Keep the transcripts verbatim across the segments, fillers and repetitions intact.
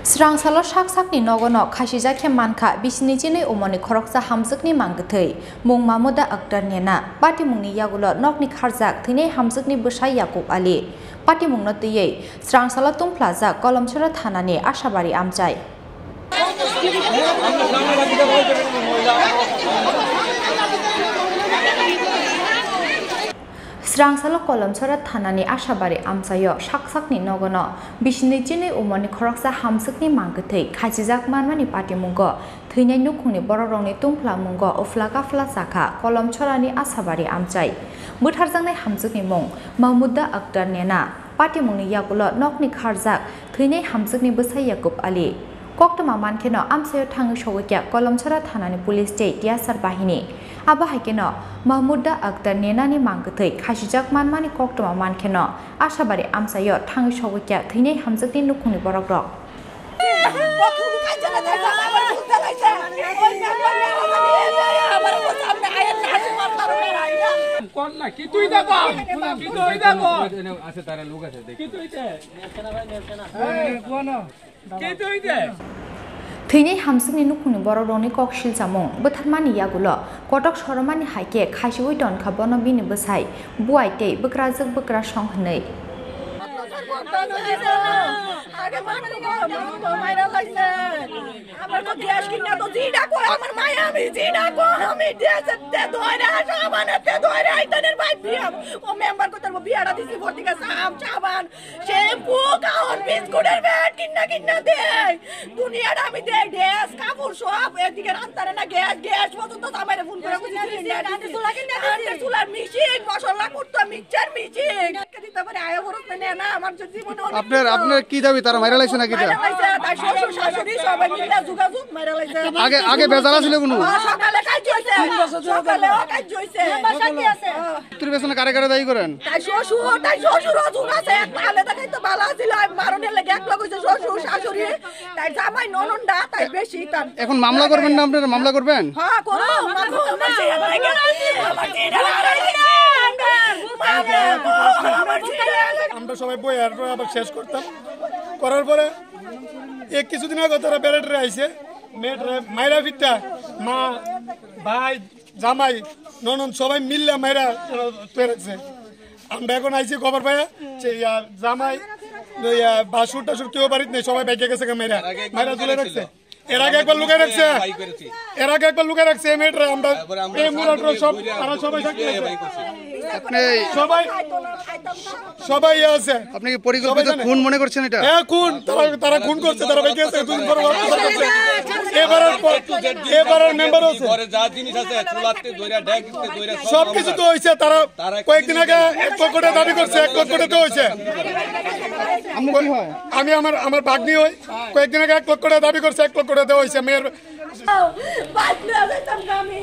Srangsalo sak sakni nogono khasijak khe mankha bisini chinwi umorni khoroksa hamjwkni mang kwthwi, mung Mahmuda Akhtar Nena. Patimungni yagulo nokni kharjak thwinai hamjwkni bwsai Yakub Ali. Patimungno twiwi Srangsalo tungphlajak Kolomchora thanani Ashabari amchai. Srangsalo Kolomchora thanani Ashabari amchaio sak sakni nogono bisini chinwi umorni khoroksa hamjwkni mang kwthwi khachijak manmani patimungo thwinai nukhungni borokrokni tungphla mungo uphla kaphla chakha Kolomchorani Ashabari amchai. Bwtharjaknai hamjwkni mung Mahmuda Akhtar Nena. Patimungni yagulo nokni kharjak thwinai hamjwkni bwsai Yakub Ali. Koktwma mankheno amchaio thangwi sogwi kha Kolomchora thanani police tei T S R bahini. Abo hai kheno Mahmuda Akhtar Nenani mang kwthwi khasijak manmani koktwma mankheno Ashabari amchaio thangwi sogwi kha thwinai hamjwkni nukhungni borokrok. Thwinai hamjwkni nukhungni borokrokni kok silchamung bwtharmani yagulo kotok soromani hai khe khasiui tonkha bono bini bwsai, buai tei bwkrajwk bwkrasong hwnwi. আমার তো গ্যাস কিনা তো জিডা কো, আমার মায়া আমি জিডা কো, আমি দেশে তে ধরে আসো, আমার তে ধরে আইতানের ভাই বিয়া। ও মেম্বার কো তার বিয়াটা দিছি ভর্তি কা সাব সাবান, শ্যাম্পু, কাউন, বিস্কুটের প্যাকেট কিনা কিনা দেয়। দুনিয়াটা আমি দেই, ড্রেস, কাপড় সব, এদিকে রান্তারে না গ্যাস, গ্যাস পর্যন্ত তো আমার ফোন করে বুঝি সিলিন্ডার দিছি। চুলা কিনা দিছি। চুলার মেশিন, মশলা করতো, মিক্সচার মেশিন। দিতে পারে, আয়া খরচ নেই না, আমার যে জীবনে অনেক আপনার, কিছু। আপনার কি দাবি? তারা মাইরা লাইছে নাকি এটা? মাইরা লাইছে, তাই শ্বশুর শাশুড়ি সবাই মিলে যোগাযোগ, মাইরা লাইছে। আগে, আগে বেজাল আছিল কোনো? হ্যাঁ, সকালে কাজ হইছে। তিন বছর ধরে সকালেও কাজ হইছে। মেম্বার সাক্ষী আছে। হ্যাঁ। মৃত্যুর পেছনে কারে কারে দায়ী করেন? তাই শ্বশুর, তাই শ্বশুর অজুর আছে, এক মালে তাকাই তো ভালো আছিল, আর মারণের লেগে এক লোক হইছে শ্বশুর, শাশুড়ি, তাই জামাই, ননদা, তাই বেশি তার। এখন মামলা করবেন না আপনারা? মামলা করবেন? হ্যাঁ, করবো, মামলা করবো, আমার ছেলে ধরে গেছে, আমার ছেলে ধরে গেছে। আমরা সবাই বই আর আবার শেষ করতাম, করার পরে এক কিছুদিন আগে তারা বেড়াটেরা আইছে, মেয়েটারে মাইরা ফিটটা, মা, ভাই, জামাই, ননদ সবাই মিললে মাইরা, আহ, পেরেছে। আমরা এখন আইছি খবর পাইয়া, যে, ইয়া, জামাই, ইয়া, বাসুর টাসুর কেউ বাড়িতে নেই, সবাই বাইকে গেছে গা মাইরা, মাইরা তুলে রাখছে। এর আগে একবার লুকায় রাখছে। এর আগে একবার লুকায় রাখছে এই মেয়েটারে। আমরা এই মুরাটরা সব, তারা সবাই সাক্ষী আছে। আপনি সবাই, সবাই ইয়ে আছে। আপনি কি পরিকল্পিত সবাই জানে। খুন মনে করছেন এটা? হ্যাঁ, খুন। তারা, তারা খুন করছে, তারা বেঁচে আছে, দুদিন পরে বাবা বিচার করছে। এবারের পর, এবারের মেম্বার আছে। ঘরে যা জিনিস আছে, চুলাতে ধইরা, ডেকতে ধইরা, সব সব কিছু তো হইছে। তারা তারা কয়েকদিন আগে এক লক্ষ টাকা দাবি করছে, এক লক্ষ টাকা তো হইছে। আপনি কি হয়? আমি আমার, আমার ভাগ্নি হই। কয়েকদিন আগে এক লক্ষ টাকা দাবি করছে, এক লক্ষ টাকা দেওয়া হয়েছে মেয়ের। বাদ না যাইতাম না আমি,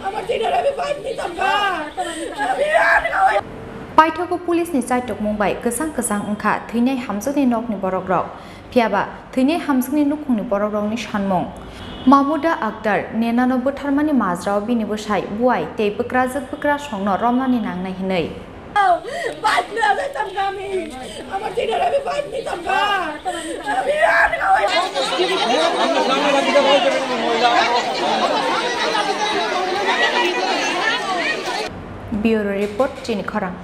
আমার দিনের আমি বাদ নিতাম না। আমি আর Paithago police ni chaitokmung bai kwchang kwchang wngkha thwinai hamjakni nokni borokrok. Phiyaba thwinai hamjakni nukhungni borokrokni sanmung. Mahmuda Akhtar Nenano bwtharmani majrao bini bwsai, buai tei bwkrajwk bwkrasongno romnani nangnai hwnwi. বাদ না যাইতাম না আমি, আমার দিনের আমি বাদ নিতাম না। আমি আর Bureau report, Chini Khorang.